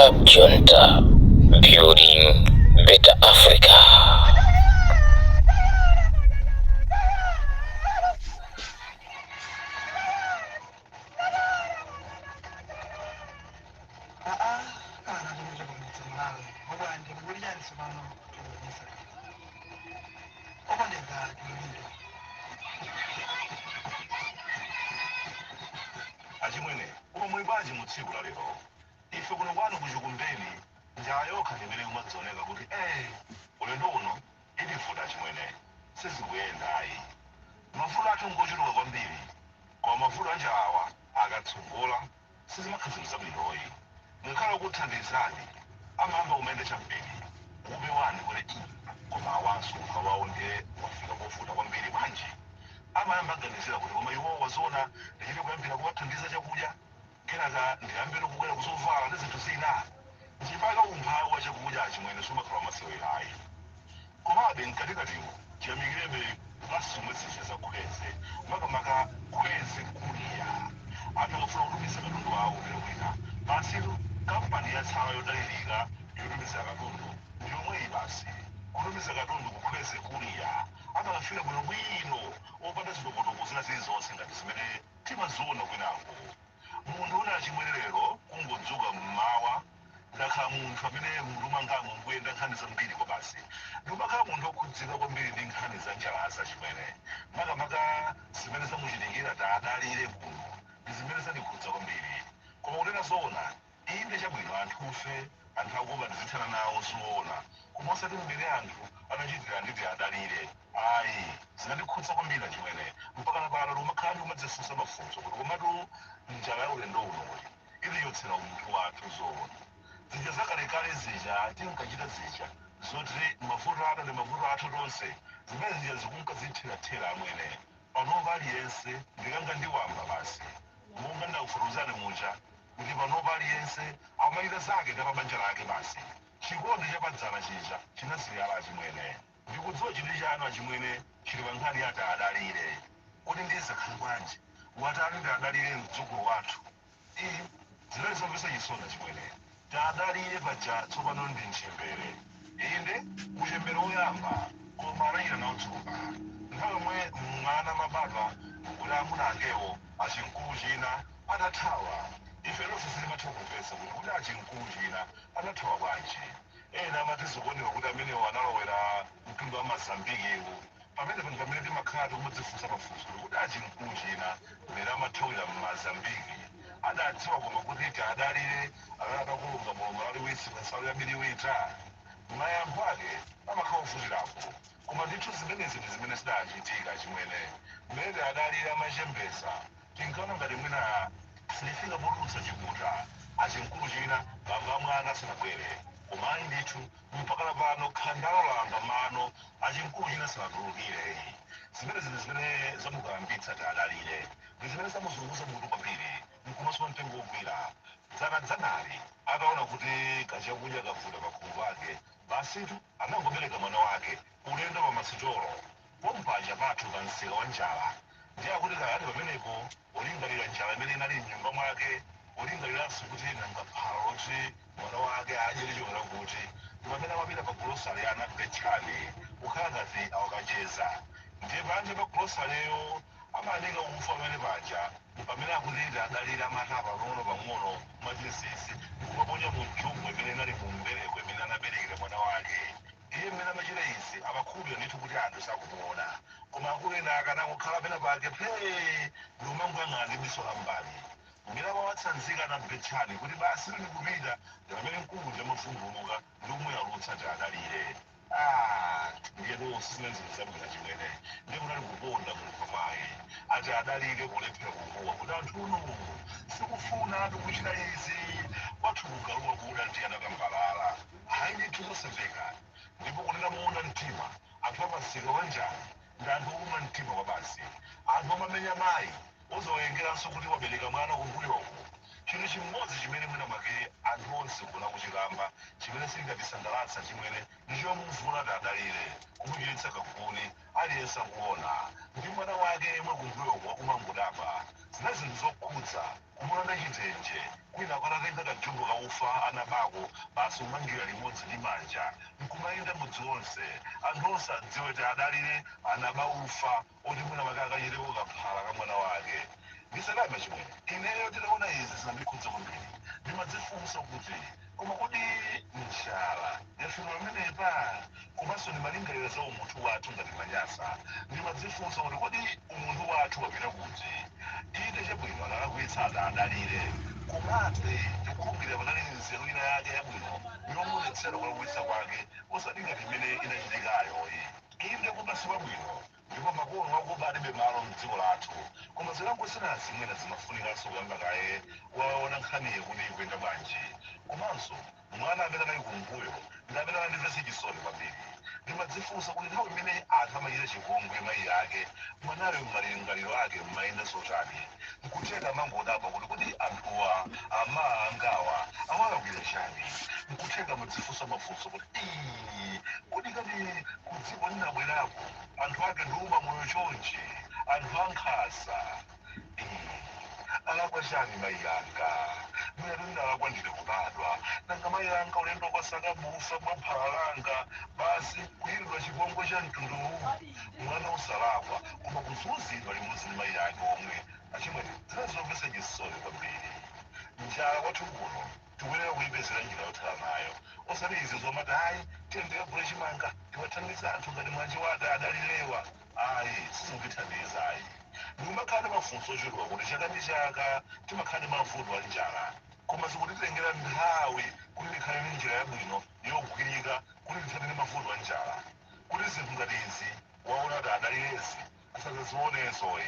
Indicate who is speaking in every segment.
Speaker 1: Cab Junta, building better Africa.
Speaker 2: Aa, kana chimwe chakumudzi Malawi obwande mukuli chani tsopano tikuonesa okondedwa tilindo.
Speaker 3: Achimwene, uko muli bwanji mu tsiku la lero? Ife kuno kwanu kuchikumbeni njala yokha ndimene kumadzioneka kuti ulendo uno itivuta achimwene, sizikuyenda ayi. Mavuto athu ngochuluka kwambiri, koma mavuto a njalawa akatsogola sizimakhala zinthu zabwinoyi. Ngakhale okuthandizani amayamba kumayenda chambiri kukupewani kuti ii koma awanso umphawi wawo ndiye wafika povuta kwambiri bwanji? Amayamba aganizira kuti koma iwowa zoona ndichite kuyambira kuwathandiza chakudya kenaka ndiyambire kubwera kuzovala ndi zinthu zina. Nchifukwa umphawi wa chakudya achimwene sumakhala wamasewera ayi. Komabe mkatikatimo tiyamikirebe basi zomwe zija za Khweze, makamaka Khweze Courier. Anthu akafuna kutumiza katundu wawo kupita kwina, basitu kampani yatsala yodalirika yotumiza katundu ndi yomweyi basi. Kutumiza katundu ku Khweze Courier amakafika bwinobwino opanda zitokotoko zina zilizonse ngati zimene timaziona kwinako. Munthu una achimwene lero kungodzuka mmawa, ndakhala munthu amene mutu mwangamu mukuyenda nkhani zambiri kwa basi. Ndimakhala munthu wokhudzika kwambiri ndi nkhani za njalaza chimwene, makamaka zimene zamuchitikira tadalire kuno ndi zimene zandikhudza kwambiri. Koma kunena zoona, inde chabwino anthufe anthu akuba tizithana nawo zoona, koma osati mmene anthu anachitira nditi adalire ayi. Zinandikhudza kwambiri achimwene, mpaka napano ndimakhala ndikumadzifunsa mafunso kuti komatu njala ya ulendo unoyi iliyotsera umunthu wathu zoona? Zija zakalekale zija tinkachita zija zoti mavuto athu ndi mavuto athu tonse, zimene zija zikunka zitherathera amwene. Panopa aliyense ndikanga ndiwamba basi, monga ndakufotokozani muja kuti panopa aliyense amachita zake ndi pa banja lake basi. Chikondi chapadzana chija chinazilala achimwene. Ndikudziwa chidwi chanu achimwene chili pa nkhani yati adalire kuti ndizakhala bwanji watani ndi adalire mdzukulu wathu. Iyi zinali zomvetsa chisoni achimwene. Tadalire paja tsopano ndi mchembere, inde uchembere woyamba, koma anachita nawo tsoka nthawi yomwe mwana mabadwa kuti amuna akewo achimkulu china atathawa. Ife tonse sitimatha kumvetsa kuti achimkulu china anathawa bwanji. Ena amati zikuoneka kuti amenewo analowera mtundu wa Mazambikiwu. Pamene panthu pamene timakhala tikumadzifunsa mafunso kuti achimkulu china mmene amathawira mmazambiki adadziwa koma kuti tadalire anatakulunga mulomo laliwisi pa nsalu yabiriwita? Mayankho ake amakhala ofutirapo, koma ndithu zimenezi ndi zimene zidachitika chimwene. Mmene adalire amachembeza tinkaona ngati mwina silifika potulutsa chikuta achimkulu china bambo amwana asanabwere, koma ayi ndithu mpakana pano khandalo lamba mano achimkulu china sanatulukire. Zimene zinthu zimene zamukambitsa tadalire ndi zimene zamuzunguza mutu kwambiri nkumasowa mtengo wogwira. Dzanadzanali ataona kuti kachakudya kavuta pakhomo pake, basitu anangobereka mwana wake ulendo pa masitolo pompaja pathu pa msika wa njala. Ndiye akuti kayati pamenepo ulingalira njala imene inali mnyumba mwake, ulingaliranso kuti nanga phala loti mwana wake adye lichokera kuti, ndi pamene amapita pa golosale ya anabetchani kukhala ngati awakacheza. Ndiye panja pa golosaleyo amanika ufa pamene paja, pamene akuti adalira amatapa pang'ono pang'ono mwachinsinsi ndikumaponya mu jumbo imene inali mu mbereko imene anaberekera mwana wake. Iye mmene amachita izi amakhulupirira ndithu kuti anthu sakumuona, koma akulu ena akanangokhala pena pake phee ndikumangoyang'ana ndi diso la mbali. Mmene amawatsanzika anabetchani kuti basi ndikupita, ndi pamene mkuluja amavumbuluka ndi kumuyalutsa ti adalire. Ndiye tonse zimene zinthu zabwino chimwene, ndiye kunali kuponda munthu amayi ati adalire kulephera kukuwa kuti anthu sikufuna tikuchita izi kwathu kugaluwa kuda ndi anatambalala. Hayi ndithu zosamveka. Ndipo kunena moona mtima, anthu amasika wa njala ndi anthu ouma mtima kwa basi, anthu amamenya mayi ozawerengeranso kuti wabereka mwana kumbuyoko. Chinthu chimodzi chimene mwina mwake anthu onse kuna kuchikamba chimene sichingatisangalatsa chimwene ndichomuvula tadalire kumuchiritsa kaguni aliyense akuona ndi mwana wake yemwe kumbuyoko wakumangodabwa. Zinali zinthu zokhudza kumulanda chitenje, kwina akanatenga kajumbo kaufa anabako basi, kumangira limodzi ndi manja nkumayenda mudzi wonse, anthu onse adziwe kuti adalire anaba ufa oti mwina make akachiteko kaphala ka mwana wake. Ndisadame chimwene, ineyo titaona izi zinandikhudza kwambiri. Ndimadzifunsa kuti koma kodi njala yafika pamenepa? Komanso ndimalingalira za umunthu wathu ngati Manyasa. Ndimadzifunsa kuti kodi umunthu wathu wapita kuti? Ite chabwino, analakwitsa adalire, komabe ndikukhulupirira panali nzeru ina yake yabwino yomuonetsera kulakwitsa kwake, osati ngati imene inachitikayoyi. Inde, kuba sikwabwino ndipo makolo akuba alibe malo mdziko lathu, koma zilango zinazi mwina zimafunikanso kuyamba kaye waona nkhaniyo kuti ikuyenda bwanji. Komanso mwana amene anali kumbuyo ndi amene anandimvetsa chisoni kwambiri. Ndimadzifunsa kuti nthawi imene anthu amachita chipongwe mayi ake, mwanayo mmalingaliro ake mmayenda zotani? Nkutheka amangodabwa kuti kodi anthuwa ama angawa awalakwira chani? Nkutheka amadzifunsa mafunso kuti ii, kodi kati kudziko ndinabwerako anthu ake ndiuma moyo chonchi, anthu ankhanza? Alakwa chani mayi anga? Mwina ndinalakwa ndine kubadwa. Nanga mayi anga ulendo kwasaka bufa bwa phala langa, basi kuyidwa chipongwe cha mtunduwu, mwana usalakwa koma kuzunzidwa limodzi ndi mayi ake omwe. Achimwene, zinazomvetsa chisoni kwambiri. Njala kwathu kuno tikuyenera kuyipezera njira yokhala nayo, osati izi zomati ayi, tiyendekagule chimanga tiwathandiza anthu ngati mwanji wati adalilewa. Ayi, sizikutithandiza ayi. Ndikumakhala ndi mafunso ochuluka kuti chaka ndi chaka timakhala ndi mavuto a njala, koma zikutitengera nthawi kuti tikhale ndi njira yabwino yogwirika kuti tithane ndi mavuto a njala, kuti zinthu ngati izi waona kuti adalilezi asazazionenso.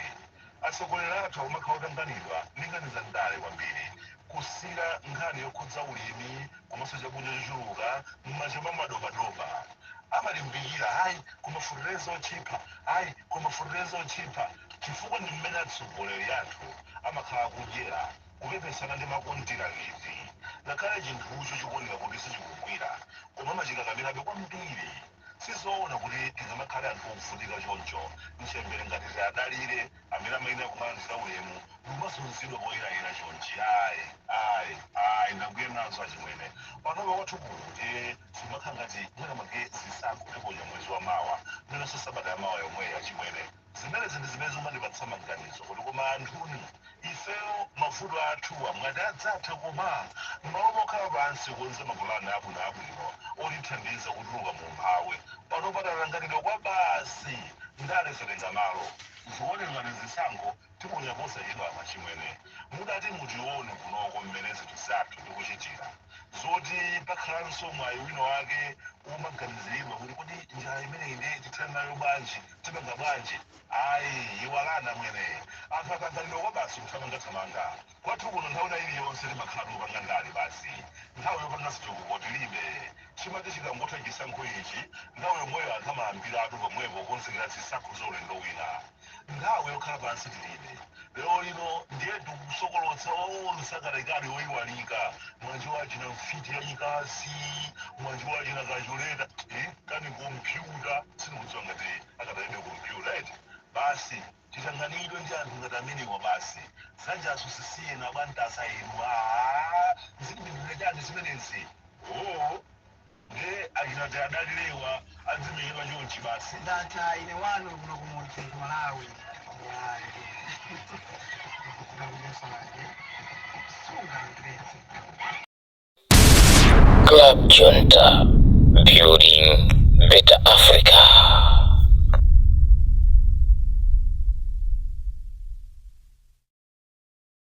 Speaker 3: Atsogoleri athu akumakhala otanganidwa ndi nkhani za ndale kwambiri, kusira nkhani yokhudza ulimi komanso chakudya chochuluka m'manja mwa madobadoba. Amalimbikira hayi koma fetereza otchipa, hayi koma fetereza otchipa, chifukwa ndi mmene atsogoleri athu amakhala kudyera, kupepesana ndi makontirakiti. Ngakhale chinthucho chikuoneka kuti sichikugwira, koma amachikakamirabe kwambiri. Sizoona kuti tingamakhale anthu ovutika choncho, mchembere ngati tiadalire amene amayenera kumalandira ulemu ndikumazunzidwa poyerayera chonchi. Ayi, ayi, ayi, ndakwiya nazo achimwene. Panopa kwathu kuno ndiye zimakhala ngati mwina mwake zisankho tiponya mwezi wa mawa, mwenanso sabata ya mawa yomweyo. Achimwene, zimenezi ndi zimene zimandipatsa maganizo kuti koma anthuni ifeyo mavuto athuwa mwati adzatha? Koma m'malo mokhala pansi kukonza mapulani abwino abwino otithandiza kutuluka mu umphawi, pano patatanganidwa kwa basi, ndale zatenga malo. Zikuoneka ngati zisankho tiponya posachedwa. Chimwene, mudati mutione kunoko mmene zinthu zathu tikuchitira, zoti pakhalanso mwayi wina wake umaganiziridwa kuti kodi njala imeneyi ndiye tithane nayo bwanji, tipanga bwanji? Ayi, iwalana mwene. Anthu atanganidwa kwa basi kuthamangathamanga. Kwathu kuno nthawi ina iliyonse timakhala tikupanga ndale basi, nthawi yopanga zitukuko tilibe. Chimati chikangotha chisankho ichi, nthawi yomweyo anthu amayambiratu pomwepo kukonzekera zisankho za ulendo wina. Nthawi yokhala pansi tilibe. Lero lino ndiye tikusokolotsa onse akatekali oyiwalika, mwanji wachina mfiti yachikazi, mwanji wachina kachuleta, kani kompyuta, sindikudziwa ngati akatalibe kompyuta eti. Basi titanganidwe ndi anthu ngati amenewa basi. Zanjazo sisiyena abwantasa inu, zikupindulira chani zimenezi? Oo, nde achinati adalilewa adzimenyedwa chonchi basi.
Speaker 2: Ndatha ine wanu kuno kumudzi ku Malawi, Mulanje kunakunyasanje sungamvetse.
Speaker 1: Club Junta, building better Africa.